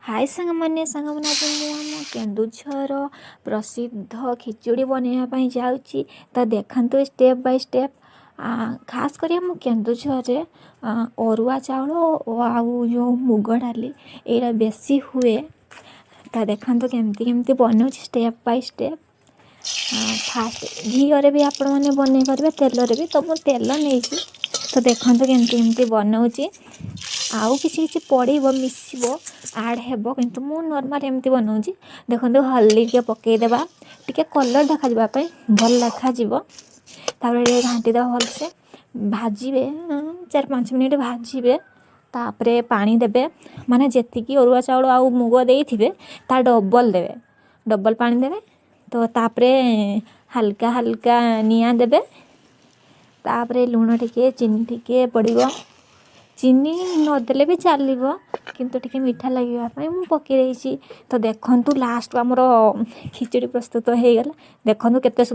High ସାଙ୍ଗମାନେ, ସାଙ୍ଗମାନେ, ଆଜି ମୁଁ ଆମ କେନ୍ଦୁଝର ପ୍ରସିଦ୍ଧ ଖିଚୁଡ଼ି ବନେଇବା ପାଇଁ ଯାଉଛି। ତ ଦେଖନ୍ତୁ ଷ୍ଟେପ୍ ବାଇ ଷ୍ଟେପ୍। ଖାସ୍ କରି ଆମ କେନ୍ଦୁଝରରେ ଅରୁଆ ଚାଉଳ ଓ ଆଉ ଯେଉଁ ମୁଗ ଡାଲି, ଏଇଟା ବେଶୀ ହୁଏ। ତ ଦେଖନ୍ତୁ କେମିତି କେମିତି ବନଉଛି ଷ୍ଟେପ୍ ବାଇ ଷ୍ଟେପ୍। ଫାଷ୍ଟ ଘିଅରେ ବି ଆପଣମାନେ ବନେଇ ପାରିବେ, ତେଲରେ ବି। ତ ମୁଁ ତେଲ ନେଇଛି। ତ ଦେଖନ୍ତୁ କେମିତି କେମିତି ବନଉଛି। ଆଉ କିଛି କିଛି ପଡ଼ିବ, ମିଶିବ, ଆଡ଼୍ ହେବ, କିନ୍ତୁ ମୁଁ ନର୍ମାଲ୍ ଏମିତି ବନଉଛି। ଦେଖନ୍ତୁ, ହଳଦୀ ଟିକେ ପକାଇଦେବା, ଟିକେ କଲର୍ ଦେଖାଯିବା ପାଇଁ, ଭଲ ଦେଖାଯିବ। ତାପରେ ଟିକେ ଘାଣ୍ଟି ଦେବା ଭଲସେ। ଭାଜିବେ, 4-5 ମିନିଟ୍ ଭାଜିବେ। ତାପରେ ପାଣି ଦେବେ, ମାନେ ଯେତିକି ଅରୁଆ ଚାଉଳ ଆଉ ମୁଗ ଦେଇଥିବେ, ତା ଡବଲ୍ ଦେବେ, ଡବଲ୍ ପାଣି ଦେବେ। ତ ତାପରେ ହାଲକା ହାଲକା ନିଆଁ ଦେବେ। ତାପରେ ଲୁଣ ଟିକେ, ଚିନି ଟିକେ ପଡ଼ିବ। ଚିନି ନଦେଲେ ବି ଚାଲିବ, କିନ୍ତୁ ଟିକେ ମିଠା ଲାଗିବା ପାଇଁ ମୁଁ ପକାଇ ଦେଇଛି। ତ ଦେଖନ୍ତୁ, ଲାଷ୍ଟକୁ ଆମର ଖିଚୁଡ଼ି ପ୍ରସ୍ତୁତ ହେଇଗଲା। ଦେଖନ୍ତୁ କେତେ ସୁନ୍ଦର।